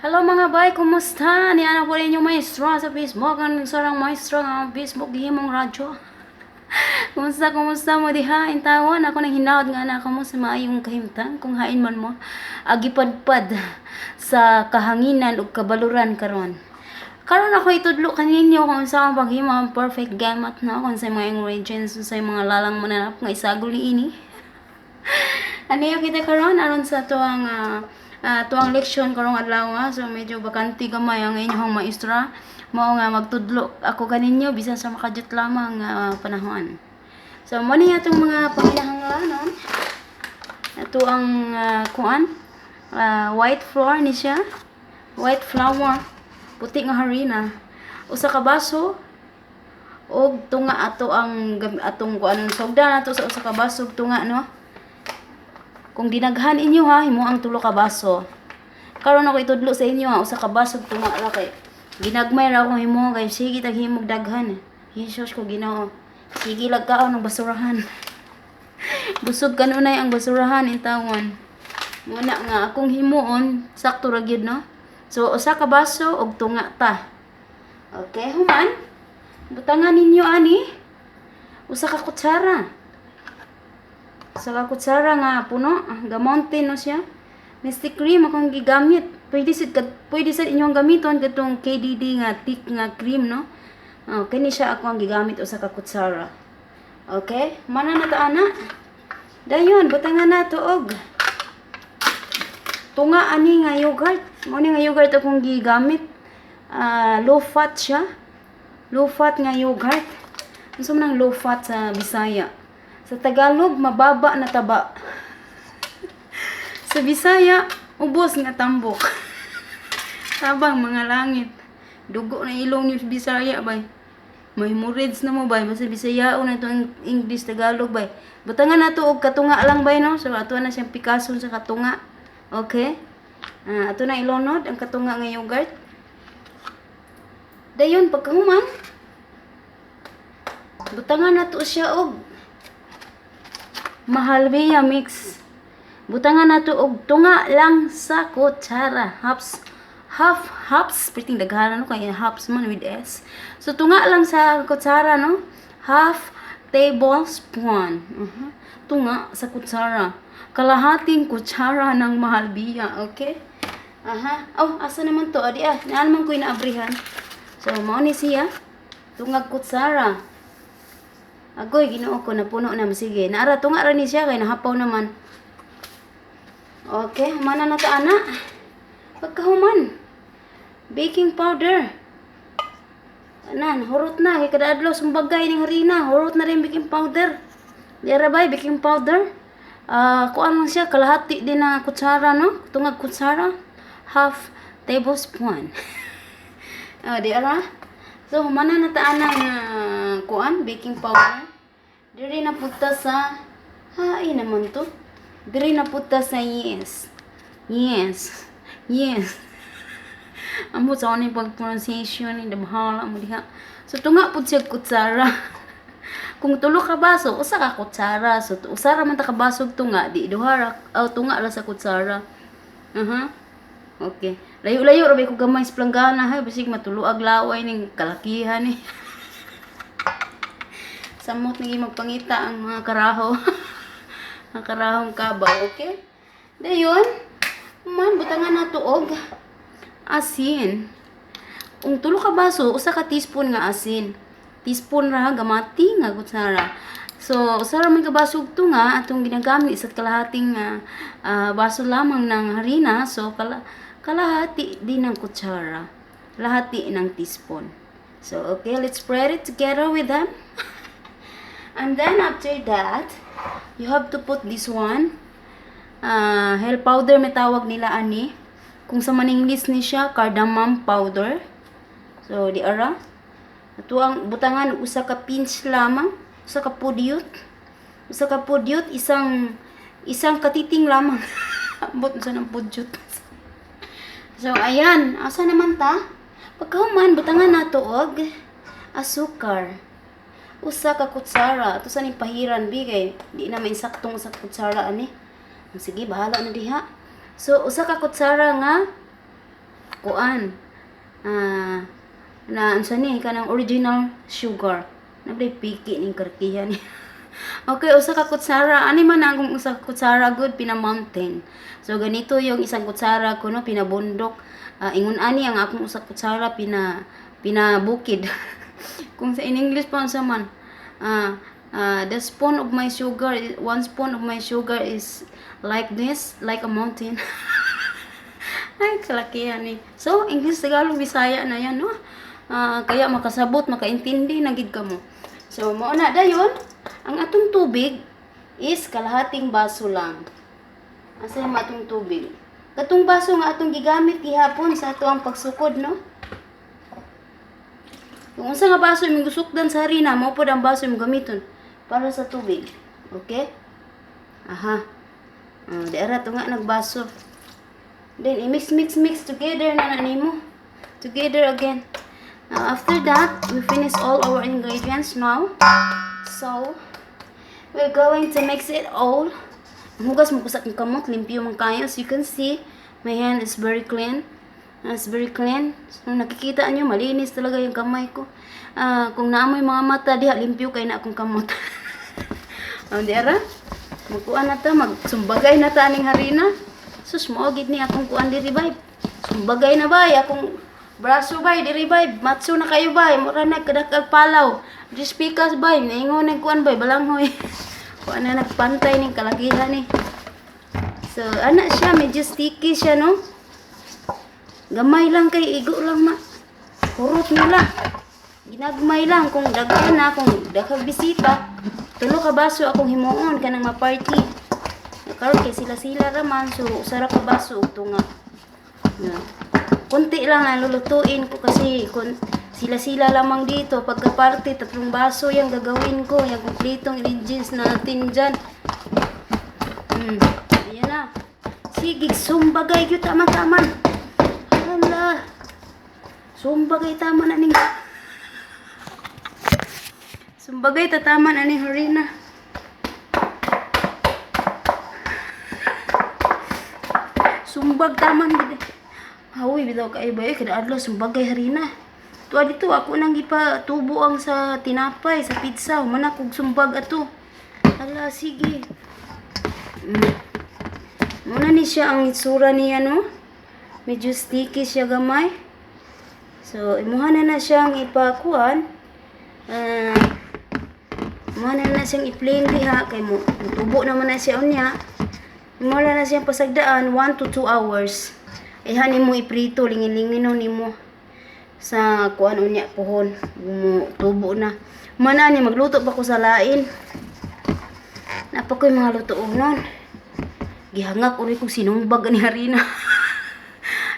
Hello, mga bay, kumusta? Ni ana po ninyo maestro sa Facebook, ang sarang maestro nga Facebook gihimong radyo. Kumusta, kumusta mo diha? Intawan, ako nang hinaot nga anak mo sa maayong kahimtang kung hain man mo. Agipadpad sa kahanginan ug kabaluran karon. Karon ako itudlo kaninyo kung unsa ang paghimo ang perfect gamat na kung sa mga ingredients, sa mga lalang mananap nga isagol niini. Ano kita karon aron sa tuang tuang leksyon karong adlaw nga. So medyo bakante gamay ang inyong maestra. Mao nga magtudlo ako kaninyo bisan sa makadyot lamang nga panahon. So mo ni atong mga panginahanglanon. Ato ang kuan, white flour ni siya. White flour. Puti nga harina. Usa ka baso og tunga ato ang atong kuanon, sugdan nato sa usa ka baso og tunga, no. Kung dinaghan inyo ha, himo ang tulo ka baso. Karon ako itudlo sa inyo ha, usa ka baso og tunga ra kay ginagmay ra akong himo kay sige tag himog daghan. Jesus ko Ginoo. Sige lag kaon ng basurahan. Busog kanunay ang basurahan intawon. Muna nga akong himuon sakto ra gyud, no. So usa ka baso og tunga ta. Okay, human. Butangan ninyo ani usa ka kutsara. Usa ka kutsara nga puno, ga mountain no siya. Nestle cream akong gigamit. Pwede sad inyong gamiton katong KDD nga thick nga cream, no. Oh, kini siya ako ang gigamit, usa ka kutsara. Okay, mana na ta ana. Dayon butangan na to og tunga ani nga yogurt. Mao ni nga yogurt akong gigamit. Low fat siya. Low fat nga yogurt. Unsa man ang low fat sa Bisaya? Sa Tagalog, mababa na taba. Sa Bisaya, ubos nga tambok. Tabang mga langit. Dugo na ilong yung Bisaya, bay. May murids na mo, bay. Basta Bisayaon na ito ang English, Tagalog, bay. Butangan na to og katunga lang, bay, no? So, ato na siyang pikason sa katunga. Okay? Ato na ilunod ang katunga nga yogurt. Dayon, pagkahuman, butangan na to siya og Mahalbiya mix. Butangan na to og tunga lang sa kutsara. Half, half, halves, perting daghanan, no, kaya halves man with S. So tunga lang sa kutsara, no? Half tablespoon. Tunga sa kutsara. Kalahating kutsara ng Mahalbiya, okay? Aha. Oh, asa naman to? Adi ah, naan man ko inaabrihan. So, mao ni siya. Tungag kutsara. Agoy, Ginoo ko, napuno na. Sige, naara, tunga ra ni siya, kay nahapaw naman. Okay, humana na ta ana. Pagkahuman, baking powder. Anan, hurot na. Kay kada adlaw, sumbagay ning harina. Hurot na rin baking powder. Di ra bay, baking powder. Kuan lang siya, kalahati din na kutsara, no? Tungag kutsara. Half tablespoon. Oh, di ara. So, humana na ta anang kuan, baking powder. Diri na punta sa, hay naman to. Diri na punta sa yes. Yes. Yes. Amo sa ni pag pronunciation ni bahala mo diha. So tunga pud siya kutsara. Kung tulo ka baso, usa ka kutsara. So usa ra man ta ka baso og tunga, di duha ra, oh, tunga ra sa kutsara. Aha. Okay. Layo-layo ra ko gamay sa planggana hay, bisig matuluag laway ning kalakihan ni. Samot nagi magpangita ang mga karaho. Ang karahong kabaw, okay? Dayon, man butangan nato og asin. Kung tulo ka baso, usa ka teaspoon nga asin. Teaspoon ra gamati nga kutsara. So, usa ra man ka baso og tunga atong ginagamit, isa't kalahating baso lamang ng harina. So, kalahati din ng kutsara. Kalahati ng teaspoon. So, okay, let's spread it together with them. And then, after that, you have to put this one. Hel powder may tawag nila ani. Kung sa Maninglis ni siya, cardamom powder. So, di ara. Ato ang butangan usa ka pinch lamang, usa ka pudyot. Usa ka pudyot, isang isang katiting lamang. Ambot sa ng pudyot. So, ayan. Asa naman ta? Pagkahuman, butangan nato og asukar. Usa ka kutsara. Ato sa ning pahiran bi kay di na mainsaktong usa ka kutsara ani. Sige, bahala na diha. So, usa ka kutsara nga Kuan. Ah, na unsa ni kanang original sugar. Nabay piki ning karkihan ni. Okay, usa ka kutsara. Ani man ang akong usa ka kutsara good pina mountain. So ganito yung isang kutsara kuno pinabundok. Ingon ani ang akong usa ka kutsara pina pinabukid. Kung sa in English pa unsa man. The spoon of my sugar, one spoon of my sugar is like this, like a mountain. Ay, kalakihan ni. So, English, Tagalog, Bisaya na yan, no? Kaya makasabot, makaintindi na gid kamo. So, mao na dayon. Ang atong tubig is kalahating baso lang. Asa yung atong tubig? Katong baso nga atong gigamit gihapon sa ato ang pagsukod, no? Kung unsa nga baso imong gusukdan sa harina, mao pod ang baso imong gamiton para sa tubig. Okay? Aha. Di ara to nga nagbaso. Then i-mix mix mix together na na nimo. Together again. Now, after that, we finish all our ingredients now. So, we're going to mix it all. Ang hugas mo ko sa akong kamot, limpyo man kayo. As you can see, my hand is very clean. It's very clean. So, nakikita nyo, malinis talaga yung kamay ko. Kung naamoy mga mata diha, limpyo kay na akong kamot. Oh, di ara? Magkuan na ta, magsumbagay na ta aning harina. Sus, mao gid ni akong kuan diri bay. Sumbagay na bay, akong braso bay, diri bay. Matso na kayo bay, mura na kadakag palaw. Dispikas bay, naingon nag kuan bay, balanghoy. Kuan na nagpantay ning kalakihan ni. So, ana siya, medyo sticky siya, no? Gamay lang kay igo lang ma. Hurot nila. Ginagmay lang kung daghan na, kung daghang bisita. Tulo ka baso akong himuon kanang ma-party. Karon kay sila-sila raman, so usa ra ka baso ug tunga. Na. Kunti lang ang lulutuin ko kasi kung sila-sila lamang dito, pagka party, 3 baso yung gagawin ko, yung kumpletong ingredients natin dyan. Ayan na. Sige, sumbagay gyud taman-taman. Hala. Sumbagay tama na ning. Sumbagay tataman ani harina. Sumbag taman gid. Hawi bitaw kay bay kada adlaw sumbagay harina. Tuwa dito ako nang gipatubo ang sa tinapay, sa pizza, man akog sumbag ato. Hala, sige. Muna ni siya ang itsura niya, no? Medyo sticky siya gamay. So, imuha na na siyang ipakuan. Imuha na na siyang i-plain diha kay mo tubo naman na siya unya. Imuha na na siyang pasagdaan 1 to 2 hours. Iha nimo iprito, lingin-lingin nimo sa kuan unya pohon mo tubo na. Mana ni magluto pa ko sa lain. Napa ko'y mga lutuonon. Gihangak uri kong sinumbag ni harina.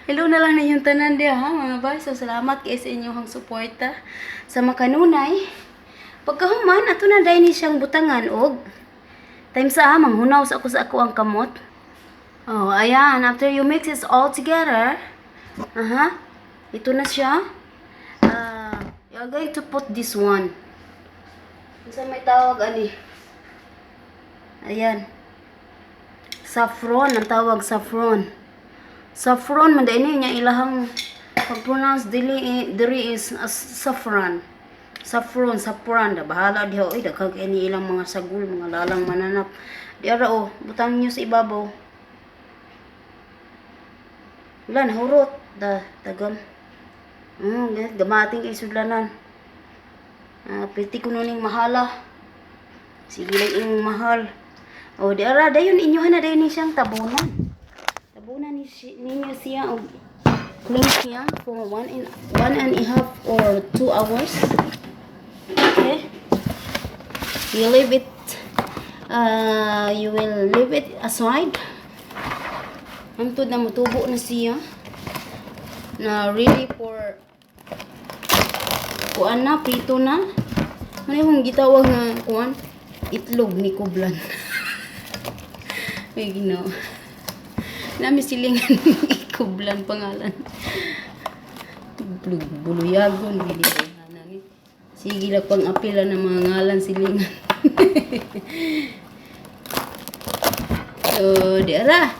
Hello na lang na yung tanan diha ha mga bay. So salamat kay sa inyong suporta sa makanunay. Pagkahuman ato na dayni siyang butangan og time sa manghunaw sa ako ang kamot. Oh, ayan, after you mix it all together, aha, ito na siya. You're going to put this one. Unsa may tawag ani? Ayan. Saffron, ang tawag saffron. Saffron man dai niya ilahang pag-pronounce dili diri is as saffron. Saffron, saffron, da bahala diha oy, daghang ini ilang mga sagol, mga lalang mananap. Di ara oh, butang niyo sa ibabaw. Wala, nahurot. Da, tagam. Gamating kay sudlanan. Piti ko ning mahala. Sige lang imong mahal. O, di ara, dayon inyohan na dayon ni siyang tabunan. Tabunan ni ninyo siya og clean siya for 1.5 or 2 hours. Okay? You leave it, you will leave it aside. Hantod na mutubo na siya. Na ready for kuan na, prito na. Ano yung gitawag nga kuan? Itlog ni Kublan. May Ginoo. Nami silingan Kublan pangalan. Buluyagon gini ni. Sige lang pang apila ng mga ngalan silingan. So, di ara.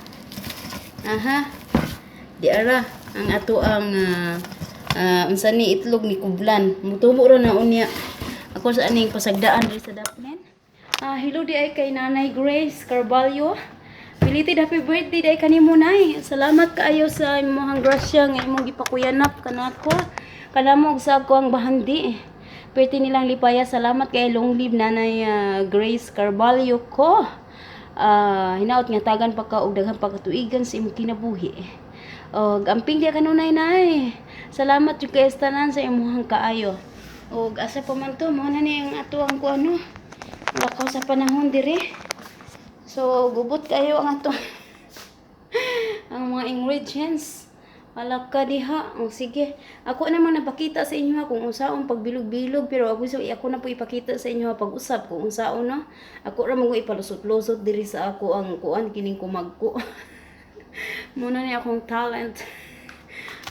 Aha. Di ara. Ang ato ang unsa ni, itlog ni kublan. Mutubo ra na unya. Ako sa aning pasagdaan diri sa Dapnen. Hello di ay kay Nanay Grace Carvalho. Belated happy birthday di ay kanimo, Nay. Salamat kaayo sa imong grasya nga imong gipakuyanap kanako. Kanamo og sa ako ang bahandi. Pwede nilang lipaya. Salamat kay, long live Nanay Grace Carvalho ko. Hinaot nga tagan pa ka og daghan pa katuigan sa imong kinabuhi. Og amping di kanunay, Nay. Salamat jud kay tanan sa imong kaayo. Og asa pa man to, mao na ni ang ato ang kuano. Lakaw sa panahon dire. So gubot kayo ang ato ang mga ingredients. Wala ka diha. O sige. Ako naman napakita sa inyo ha, kung unsaon pagbilog-bilog, pero ako so ako na po ipakita sa inyo ha, pag-usab kung unsaon, no. Ako ra man ko ipalusot-lusot diri sa ako ang kuan kining kumagko. Muna ni akong talent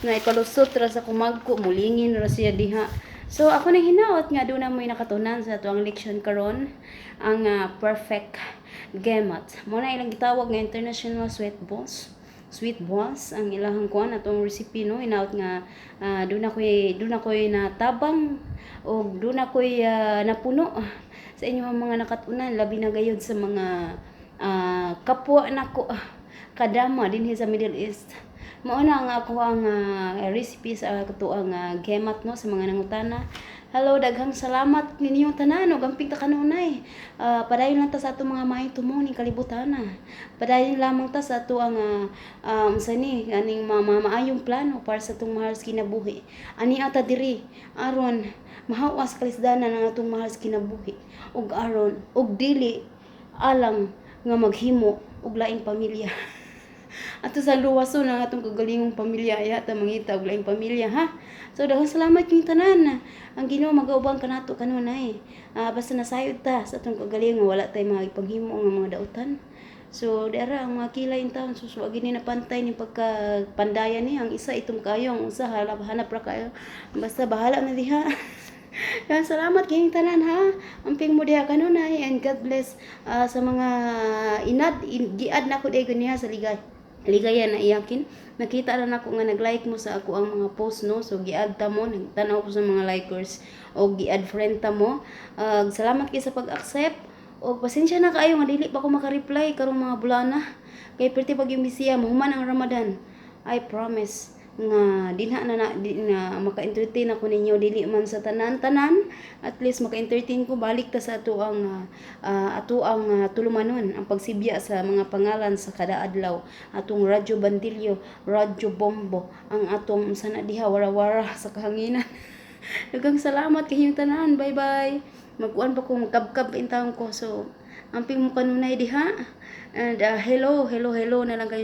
nga ipalusot ra sa kumagko, mulingin ra siya diha. So ako nang hinaot nga doon na mo'y nakatunan sa ato ang leksyon karon, ang perfect gemat. Mo na ilang gitawag nga international sweet balls. Sweet balls ang ilahang kuan, atong recipe, no. Hinaot nga doon ako'y natabang og doon ako'y napuno sa inyong mga nakatunan, labi na gayud sa mga kapwa nako kadama dinhi sa Middle East. Mao na ang ako ang recipe sa ato ang gemat, no, sa mga nangutana. Hello, daghang salamat ninyo tanan ug amping ta kanunay. Padayon lang ta sa atong mga maayong tumong ning kalibutan. Padayon lamang ta sa ato ang unsa ni aning mga maayong plano para sa atong mahal sa kinabuhi. Ani ata diri aron mahawas kalisdanan ang atong mahal sa kinabuhi ug aron ug dili alang nga maghimo og laing pamilya. Ato sa luwason ang atong kagalingong pamilya, ya ta mangita og laing pamilya, ha. So daghang salamat kayong tanan. Ang Ginoo magaubang kanato kanunay. Basta nasayod ta sa atong kagalingon, wala tay mga ipaghimo nga mga dautan. So dara ang mga kilay in taon, sus, wa gini na pantay ni pagka pandayan ni ang isa itom kayo, ang usa hanap hanap ra kayo. Basta bahala na diha. Yan, salamat kayong tanan, ha. Amping mo diha kanunay and God bless sa mga inad in, giad na ko diay ganiha sa ligay. Ligaya na iyakin. Nakita ra nako nga nag-like mo sa ako ang mga post, no. So giadd ta mo, nagtanaw ko sa mga likers o gi-add friend ta mo. Salamat kay sa pag-accept. Og pasensya na kaayo nga dili pa ko maka-reply karong mga bulana. Kay perti pag yung bisiya, mahuman ang Ramadan. I promise nga dinha na, na, di, na maka-entertain ako ninyo, dili man sa tanan-tanan, at least maka-entertain ko. Balik ta sa ato ang tulumanon, ang pagsibya sa mga pangalan sa kada adlaw, atong Radyo Bandilyo, Radyo Bombo, ang atong unsa na diha, wara-wara sa kahanginan. Daghang salamat kayong tanan. Bye bye. Magkuan pa ko, magkabkab in taon ko. So amping mo kanunay diha and hello, hello, hello na lang kayo.